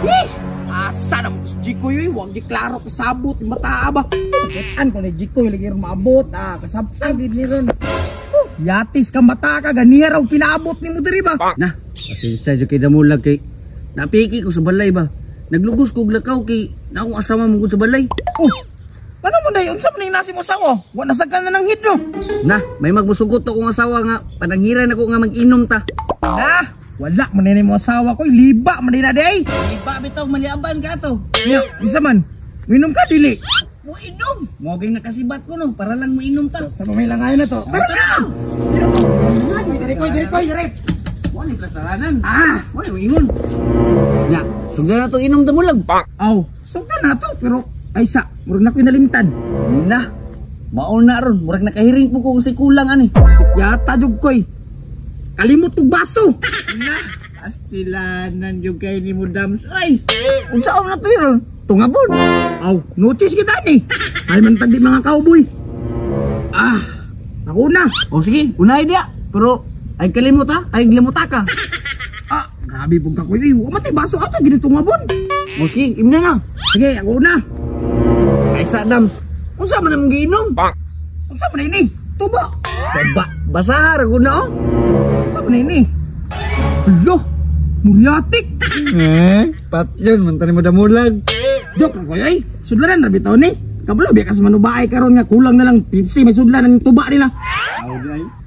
Eh, asa na mo si Jikoy oy, wag di klaro kasabot mata ba. Kitan ko ni Jikoy lagi ron maabot, ah, kasabot gid ni ron. Oh, yatis ka mata ka ganiha raw pinaabot nimo diri ba. Na, pasensya jud kay Damulag kay napiki ko sa balay ba. Naglugos ko og lakaw kay na akong asawa mo sa balay. Oh. Ano mo na yun? Unsa man nasi mo sawo? Wa na ka na ng hidro. Na, may magmusugot akong asawa nga pananghiran ako nga mag-inom ta. Na, wala man ni mo asawa ko, liba man na di ay. Liba bitaw maliaban ka ato. Nya, unsa man? Minom ka dili? Mo inom. Mo gay nakasibat ko no para lang mo inom ta. Sa pamailangayon na to. Tara na! Diri koy, diri koy, diri. Mo ni plastaranan. Ah, Mo ni ingon. Nya, sugdan na to inom Damulag. Aw, sugdan na to pero ay sa, murag na ko'y nalimtan. Na, mauna ron, murag nakahiring po ko si kulang ani. Yata jud koy. Kalimot kog baso. Na, astilanan jud kay ni mo Dams. Ay, unsa na to ron? Tungabon. Aw, no choice kita ni. Ay man tagdi mga cowboy. Ah, ako na. O sige, unahin dia. Pero ay kalimot ha, ay glimuta ka. Ah, grabe pug ka koy. Uy, wa matay baso ato ginitungabon. O sige, imna na. Sige, ako na. Ay sa Dams, unsa man ang giinom? Unsa man ini? Tuba. Baba, basaha ra gud na oh. Unsa man ini? Alo, muryatik. Eh, patyon man tani mo Damulag. Joke lang koy ay. Sudlanan ra bitaw ni. Kabalo biya ka sa manubaay karon nga kulang na lang Pepsi may sudlan ang tuba nila.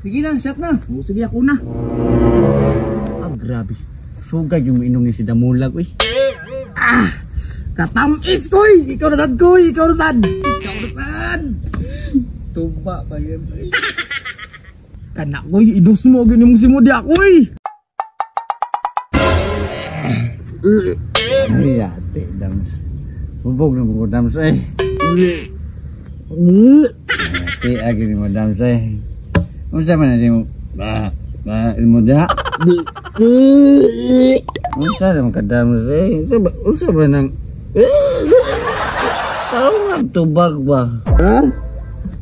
Sige na, shot na. O sige, ako na. Ah, grabe. Sugay yung inom ni si Damulag, uy. Ah, katamis koy. Ikaw na sad koy, ikaw na sad. Ikaw na sad. Tuba pa yun. Kana koy, idus mo gyud nimong simudya koy. Ay, ate, Dams. Bubog na mo, Dams, eh. Ate, agi ni mo, Dams, eh. Unsa man na mo? Ba, ba, mo da? Unsa naman ka, Dams, eh? Unsa ba nang... Tao nga tubag ba? Ha?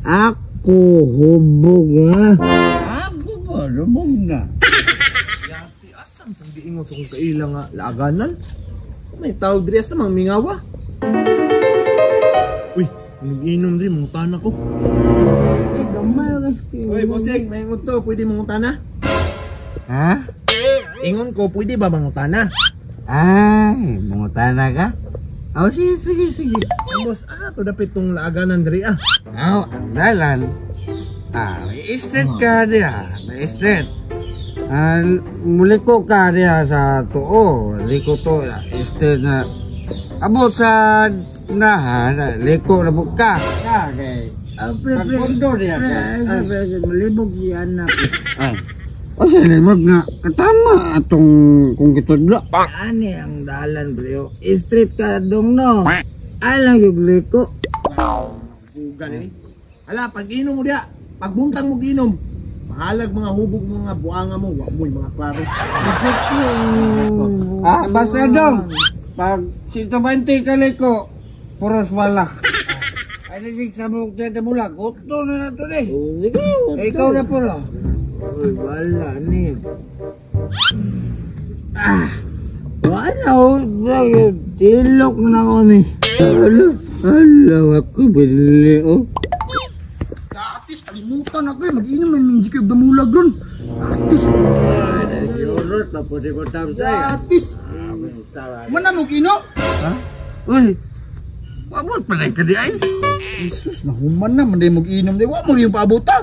Ako hubog nga. Ako ba? Lubog na. Yati, asam sang giingon sa kong kaila nga laaganan? May tao diri sa mga mingawa. Uy, nag-inom diri mangutana ko. Eh, gamay ka. Uy, bossing, may ingon to, pwede mangutana? Ha? Ingon ko, pwede ba mangutana? Ay, mangutana ka? Oh, sige, sige, sige. Ang boss, to dapit tong laaganan diri ah. Aw, ang dalan. Ah, may street ka diha, may street. Ah, muliko ka diha sa tuo, liko to, street na. Abot sa unahan, liko na po ka. Ka, kay. Ah, pre, pre. Pagpundo diha ka. Pre, pre, malibog si anak. Ay. O sa limog nga, katama atong kung gitudlo. Ani ang dalan, pre. Street ka dong no. Alang yung liko. Bugan ini. Ala, pag inom mo diha, pagbuntang mo giinom, mahalag mga hubog mga buanga mo, wa mo'y mga klaro. Ah, basta dong. Pag 120 ka liko, puros wala. Ay, naging sa mong tete mula, gusto na na to eh. Oh, sige, Eh, ikaw na po no. Uy, wala ni. Ah, wala oh, tilok na ako ni. Ala, ala, ako bili oh. Atis, kalimutan ako eh. Mag-inom na yung Jikoy Damulag ron. Atis. Yorot na po di ko tamsay. Atis. Mana mo kino? Ha? Uy, wabot pa na ka di ay. Jesus, nahuman na. Manday mag-inom di. Wa mo rin yung paabot ah.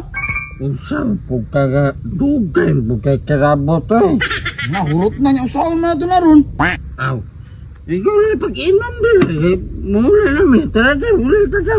Unsa po ka ga dugay po kay karabot eh. Nahurot na niya. Usaon man na ito na ron. Aw. Ikaw na pag-inom din. Mula na mi. Tara tara, mula ta ta.